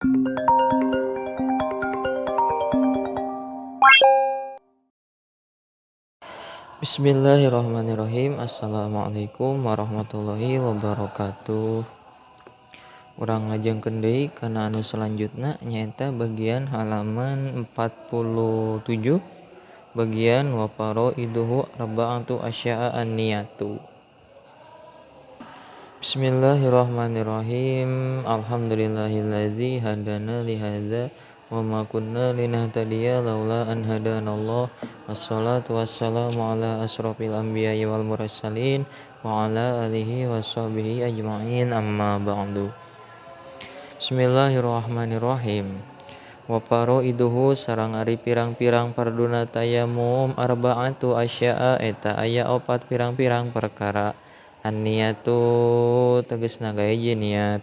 Bismillahirrahmanirrahim. Assalamualaikum warahmatullahi wabarakatuh. Urang ngajengkeun deui kana anu selanjutna nyaeta bagian halaman 47 bagian wa faraiduhu arba'atu asya'a an-niyatu. Bismillahirrahmanirrahim. Alhamdulillahillazi hadana li hadza wa ma kunna linahtadiya laula an hadanallah. Wassalatu wassalamu ala asrofil anbiya'i wal mursalin wa ala alihi washabbihi ajma'in, amma ba'du. Bismillahirrahmanirrahim. Wa faraiduhu sareng ari pirang-pirang parduna tayamum arba'atu asya'a eta aya opat pirang-pirang perkara. An-niyatu tegasna gae niat.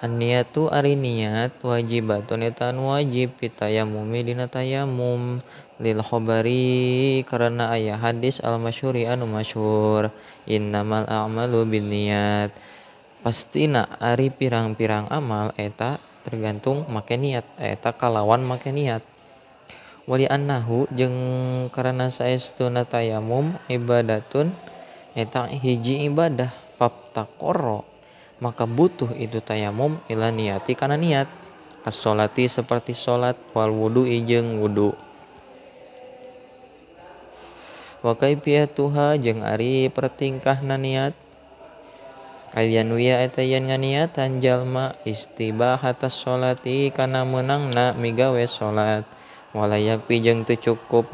An-niyatu ari niat wajibatun eta anu wajib pitayamumi dina tayamum lil khabari karena aya hadis al masyhuri anu masyhur innamal a'malu binniyat. Pastina ari pirang-pirang amal eta tergantung make niat, eta kalawan make niat. Wali annahu jeung karena saestuna tayamum ibadatun eta hiji ibadah fabtaqarra maka butuh itu tayamum ila niati kana niat kasolati seperti salat wal wudu'i jeung wudu. Wa kaifiyatuha jeung ari pertingkahna niat alyanwiya eta yen nganiatan jalma istibahatas sholati kana meunangna migawe salat wala yakfi jeung teu cukup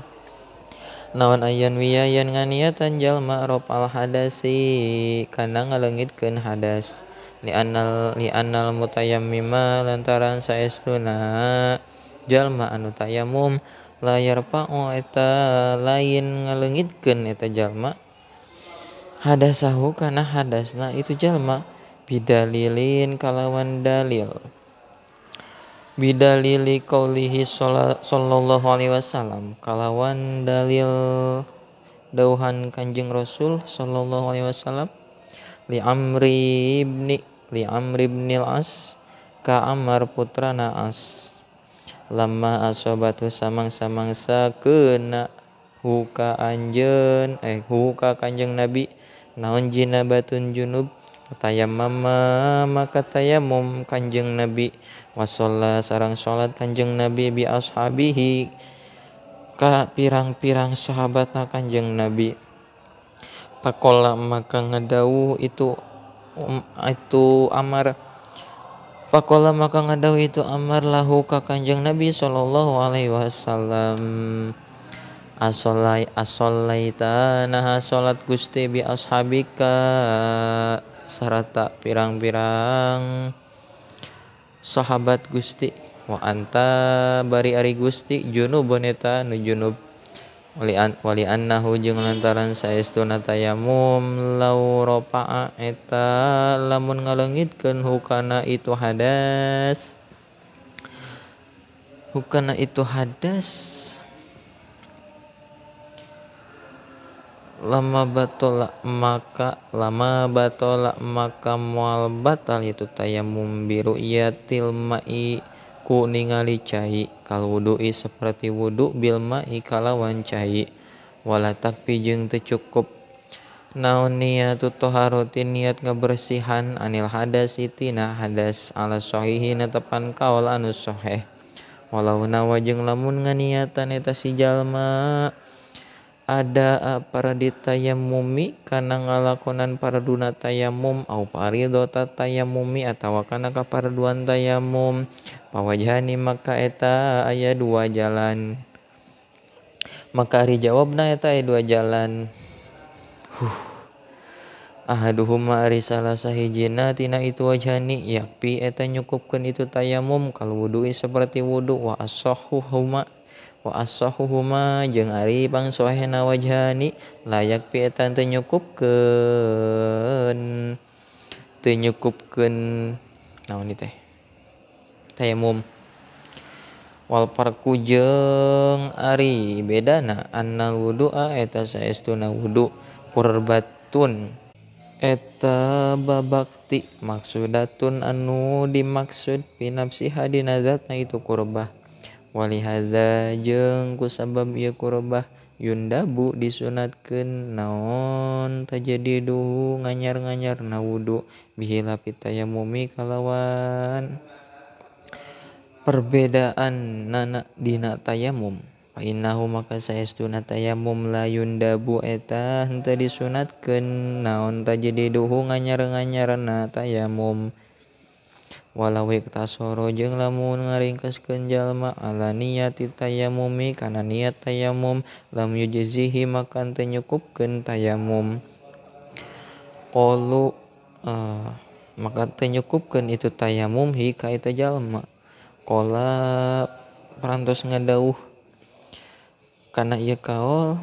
naon ayan wiya yen nganiatan jalma rafal hadasi kana ngaleungitkeun hadas li'annal mutayammima lantaran saestuna jalma anu tayamum la yarfa'u eta lain ngaleungitkeun eta jalma hadasahu kana hadasna itu jalma bidalilin kalawan dalil bidalili qaulihi sallallahu alaihi wasallam kalawan dalil dauhan Kanjeng Rasul sallallahu alaihi wasallam li Amri ibn al-As ka Amr putrana As lamma asabatu samang-samangsa keuna huka anjeun huka Kanjeng Nabi naon jinabatun junub tayammama maka tayamum Kanjeng Nabi wasalla sareng salat Kanjeng Nabi bi ashabihi ka pirang-pirang sahabatna Kanjeng Nabi. Pakola maka ngadawuh itu Amar. Pakola maka ngadawuh itu Amar lahu ka Kanjeng Nabi sallallahu alaihi wasallam. Asollaita naha salat Gusti bi ashabika sarata pirang-pirang sahabat Gusti wa anta bari ari Gusti junubun eta nu junub wali annahu jeung lantaran saestuna tayamum law rafa'a eta lamun ngaleungitkeun hukana itu hadas lama batola maka moal batal itu tayamum biru yatil ma'i ku ningali cai kal wudu'i seperti wudu bil ma'i kalawan cai wala takfi jeung teu cukup naon niatu toharotin niat ngabersihan anil hadasi tina hadas ala sahihi netepan kaul anu sahih walau nawa jeung lamun nganiatan eta si jalma ada paraditayamumi kana ngalakonan parduna tayamum au paridota tayamumi atawa kana kaparduan tayamum pawajhani maka eta aya dua jalan maka ari jawabna eta aya dua jalan. Ahaduhuma ari salah sahijina tina itu wajhani yakfi eta nyukupkeun itu tayamum kal wudu'i seperti wudu wa asahhuhuma jeung ari pangsohehna wajhani layak pi eta teu nyukupkeun naon ieu teh tayamum wal farqu jeung ari bedana annal wudu'a eta saestuna wudu qurbatun Eta babakti maksudatun anu dimaksud pinapsiha dina zatna itu qurbah. Walihadza jeung kusabab ieu qurbah yundabu disunatkeun naon tajadiduhu nganyar-nganyarna wudu bihilafi tayammumi kalawan perbedaan nana dina tayamum. Fa innahu maka saestuna tayamum la yundabu eta henteu disunatkeun naon tajdiduhu nganyar-nganyarna tayamum. Walau iktasoro jeung lamun ngaringkeskeun jalma ala niyati tayamumi kana niat tayamum lam yujzihi maka teu nyukupkeun tayamum. Qalu maka teu nyukupkeun itu tayamum hi ka eta jalma. Qala parantos ngadauh kana ieu kaol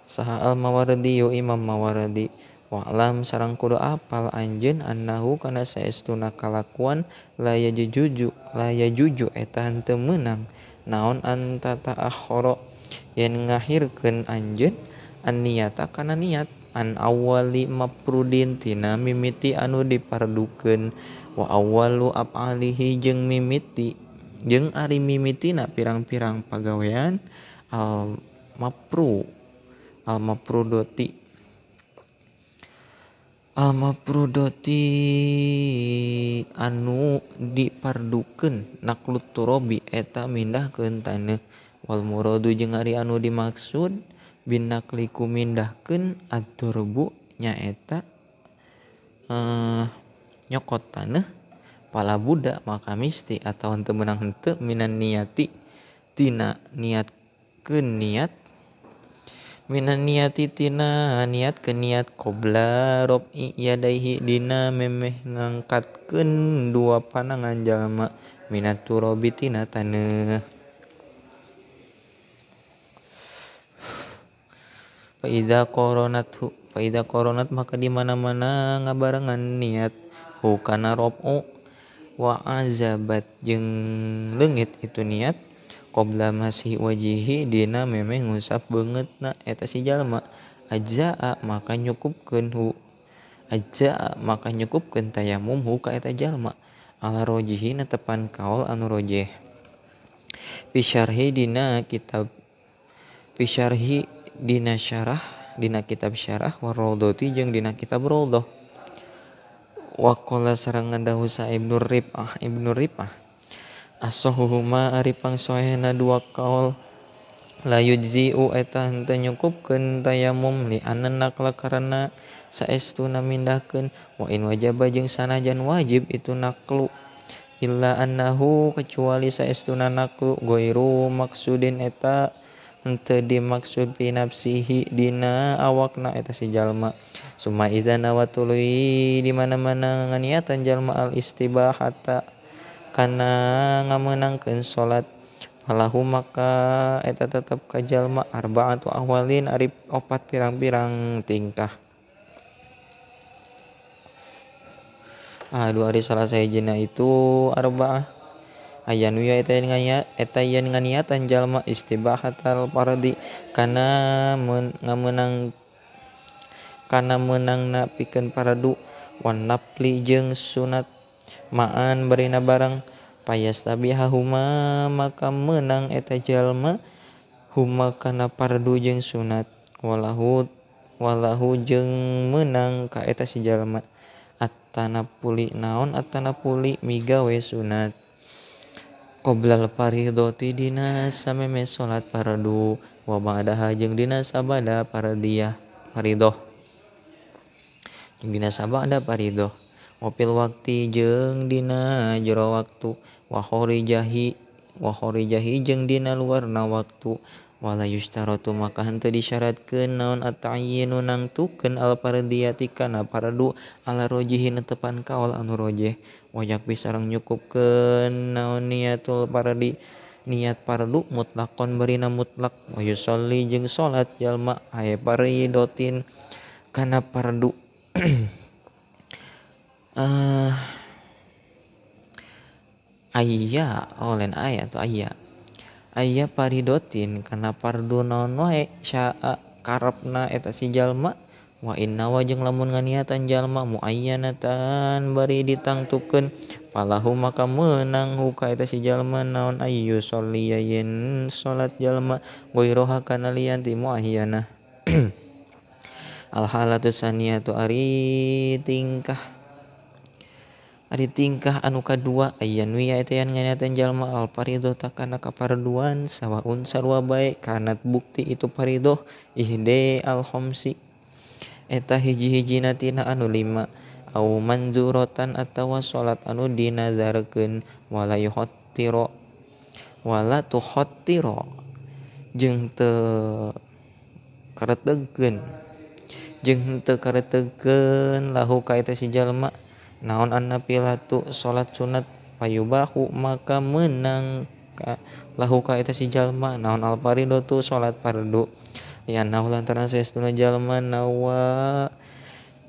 saha al-Mawardi Imam Mawardi. Wa'lam sareng kudu apal anjeun annahu kana saestuna kalakuan la yajuju eta henteu meunang naon anta ta'akhara yen ngahirkeun anjeun an niyata kana niat an awali mafrudin tina mimiti anu dipardukeun wa awwalu af'alihi jeung mimiti jeung ari mimitina pirang-pirang pagawean al mafrudoti anu dipardukeun naklut turabi eta mindahkeun taneuh wal muradu jeung ari anu dimaksud binakli ku mindahkeun ad-darbu nyaeta nyokot taneuh pala budak maka misti atau henteu meunang henteu minan niati tina niatkeun niat minan niati tina niatkeun niat qabla rab'i yadaihi dina memeh ngangkatkeun dua panangan jalma minat turabi tina taneuh. Fa idza qoronat maka di mana-mana ngabarengan niat hu kana rab'u wa azabat jeung leungit itu niat qabla masih wajihi dina memeh ngusap beungeutna eta si jalma ajzaa maka nyukupkeun hu ajzaa maka nyukupkeun tayamum hu ka eta jalma ala rojihi netepan kaol anu rojeh. Fi syarhi dina kitab fi syarhi dina syarah dina kitab syarah wa raudhati jeung dina kitab raudhah. Wa qala sareng ngadahu sa Ibnu Rif'ah asohuhuma ari pangsohehna dua kaol la yujzi'u eta henteu nyukupkeun tayamum li anna nakla karena saestuna mindahkeun wa in wajaba jeung sanajan wajib itu naklu illa annahu kecuali saestuna naklu ghairu maksudin eta henteu dimaksud fi nafsihi dina awakna eta si jalma. Summa idza nawa tuluy di mana-mana nganiatan jalma al istibahata kana ngamenangkeun salat falahu maka eta tetep ka jalma arba'atu ahwalin ari opat pirang-pirang tingkah. Dua hari salah sahijina itu arba'ah aya nu ya eta yen nganiatan jalma istibahatal fardi kana ngamenang kana meunangna pikeun fardu wan nafli jeung sunat ma'an barina bareng payastabihahuma maka meunang eta jalma huma kana fardu jeung sunat walahu jeung meunang ka eta si jalma at-tanapuli naon at-tanapuli migawe sunat qoblal faridhati dina sameme salat fardu wa ba'daha jeung dina sabada fardiyah faridoh jeung dina sabada faridoh wa fil waqti jeung dina jero waktu wa khorijahi jeung dina luarna waktu wala yustaratu maka henteu disyaratkeun naon at-ta'yinu nangtukeun al fardiyati kana fardu ala rojihi netepan kaol anu rojeh wajak sareng nyukupkeun naon niatul fardi niat fardu mutlaqon barina mutlak wa yusolli jeung salat jalma hae faridotin kana fardu. Ayya olen aya atau ayya aya faridotin kana fardu naon wae syaa karepna eta si jalma Wa inna wa jeung lamun nganiatan jalma muayyanatan bari ditangtukeun falahu maka meunang huka eta si jalma naon ayyu sholli yen salat jalma ghoiroha kana lian ti muayyanah. Al halatu saniyatu ari tingkah anu kadua ayyan wiya eta yen nganiatan jalma al fardhu takana kaparduan sawaun sarua bae kanat bukti itu fardhu ihde al khamsi eta hiji-hijina tina anu lima au manzurotan atawa salat anu dinazarkeun wala yuhattiro wala tuhattiro jeung teu karetegkeun lahu ka eta si jalma naon annafilatu salat sunat payubahu maka meunang lahu ka eta si jalma naon al fardhu salat fardu li'annahu lantaran saestuna jalma nawa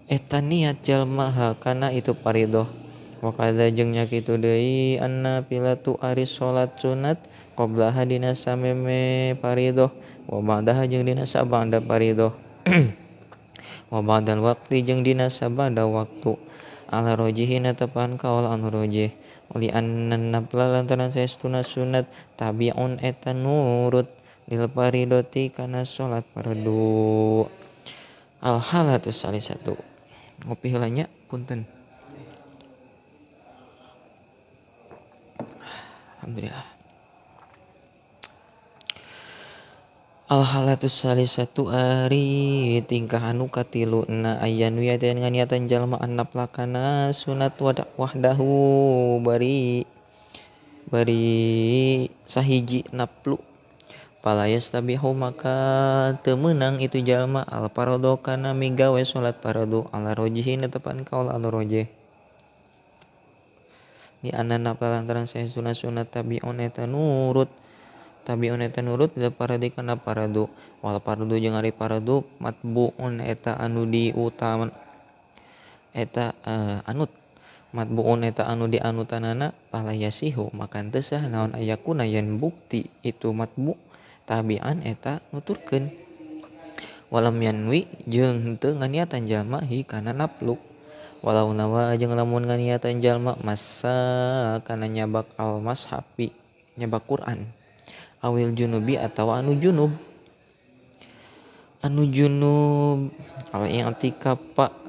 eta niat jalma hakana itu fardhu. Wa kadza jeung nya kitu deui annafilatu ari salat sunat qablaha dina sameme fardhu wa ba'daha jeung dina sabada fardhu wa ba'dal waqti jeung dina sabada waktu ala rojihina tepan kaul anu rojih li anna nafla lantaran saestuna sunat tabi'un eta nurut lil faridoti kana salat fardu. Al halatu salisatu ngopi heula nya punten. Alhamdulillah. Al halatu salisatu ari tingkah anu katiluna aya nu aya nganiatan jalma annafla kana sunat wahdahu bari sahiji naflu fala yastabihu maka teu meunang itu jalma al fardu kana migawe salat fardu ala rojihi netepan kaul anu rojih di anna nafla lantaran saestuna sunat tabi'un eta nurut lil fardi kana fardu wal fardu jeung ari fardu matbu'un eta anu diutama eta anut matbu'un eta anu dianutanana fala yasihu maka teu sah naon ayakuna yen bukti itu matbu tabi'an eta nuturkeun walam yanwi jeung henteu nganiatan jalma hi kana naflu walau nawa jeung lamun nganiatan jalma masa kana nyabak al mashafi nyabak Quran awil junubi atawa anu junub al i'tikaf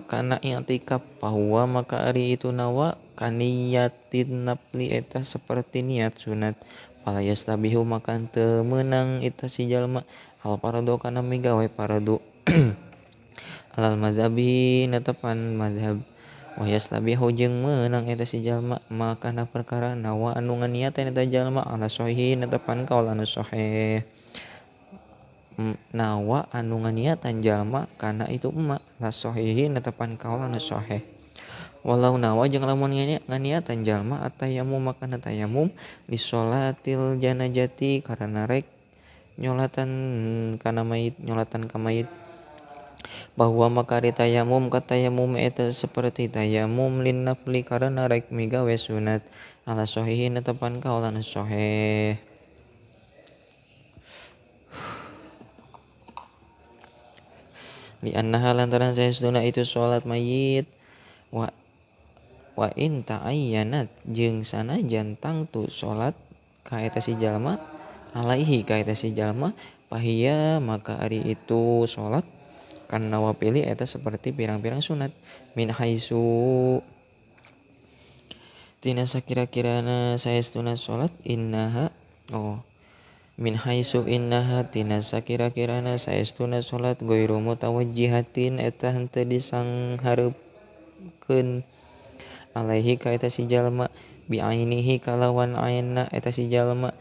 kana i'tikaf bahwa maka ari itu nawa kaniyatin nafli eta seperti niat sunat fala yastabihu maka teu meunang eta si jalma al fardu kana migawe fardu alal mazhabi netepan mazhab wa yastabihu jeung meunang eta si jalma maka kana perkara nawa anu nganiatan eta jalma ala sahih netepan kaul anu sahih nawa anu nganiatan jalma kana itu emak la sahih netepan kaul anu sahih walau nawa jeung lamun nganiatan jalma atayamum makana tayamum li sholatil janazati karena rek nyolatan kana mayit nyolatan ka mayit bahwa maka ari tayamum ka tayamum eta seperti tayamum lin nafli karena rek migawe sunat ala sahih netepan kaul anu sahih. Li annaha lantaran saestuna itu salat mayit wa in ta'ayyanat jeung sanajan tangtu salat ka eta si jalma alaihi ka eta si jalma pahiya maka ari itu salat kana wapili eta seperti pirang-pirang sunat min haitsu tina sakira-kirana saestuna salat innaha min haitsu innaha tina sakira-kirana saestuna salat ghairu mutawajjihatin eta henteu disanghareupeun alaihi ka eta si jalma bi ainihi kalawan aina eta si jalma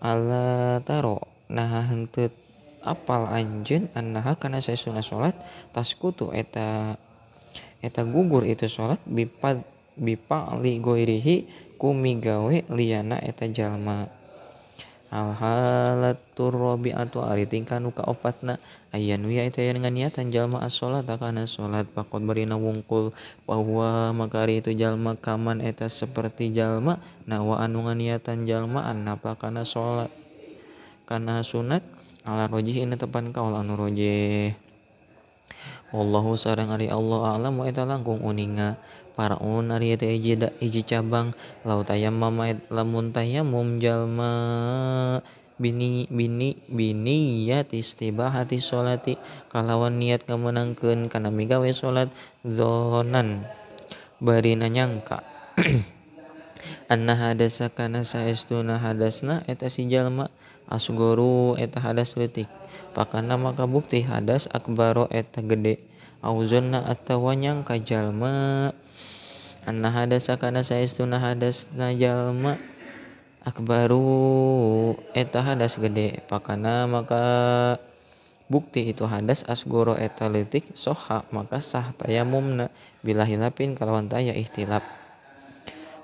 ala taro nah henteu apal anjeun annaha kana saestuna salat taskutu eta gugur itu salat bipa'li ghairihi ku migawe liyana eta jalma. Al halatur rabi'atu ari tingkah nu kaopatna aya nu eta yen nganiatan jalma as-shalat kana salat faqad barina wungkul bahwa maka ari itu jalma kaman eta seperti jalma nawa anu nganiatan jalma annafla kana salat kana sunat ala rojih ini tepan kaul anu rojih. Wallahu sareng ari Allah a'lam eta langkung uninga. Paraun ari teh hiji cabang lau tayammum lamun tayammum jalma bini bini biniyat istibahati sholati kalawan niat ngamenangkeun kana migawe salat zonan bari nyangka anna hadasa kana saestuna hadasna eta si jalma asgoru eta hadas leutik pakana maka bukti hadas akbaro eta gede auzonna atawa nyangka jalma anna hadasa kana saestuna hadasna jalma akbaru eta hadas gede pakana maka bukti itu hadas asgoro eta leutik soha maka sah tayamumna bila hilapin kalawan taya ihtilaf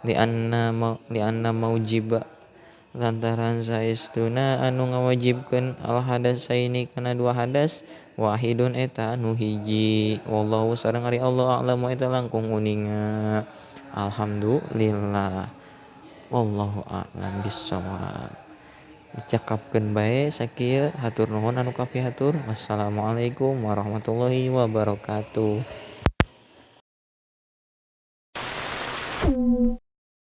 lianna maujiba lantaran saestuna anu ngawajibkeun al hadasaini kana dua hadas wahidun eta anu hiji wallahu sareng ari Allah a'lamu eta langkung uninga. Alhamdulillah wallahu a'lam bissawab. Dicakapkeun bae sakieu hatur nuhun anu kapihatur. Wassalamualaikum warahmatullahi wabarakatuh.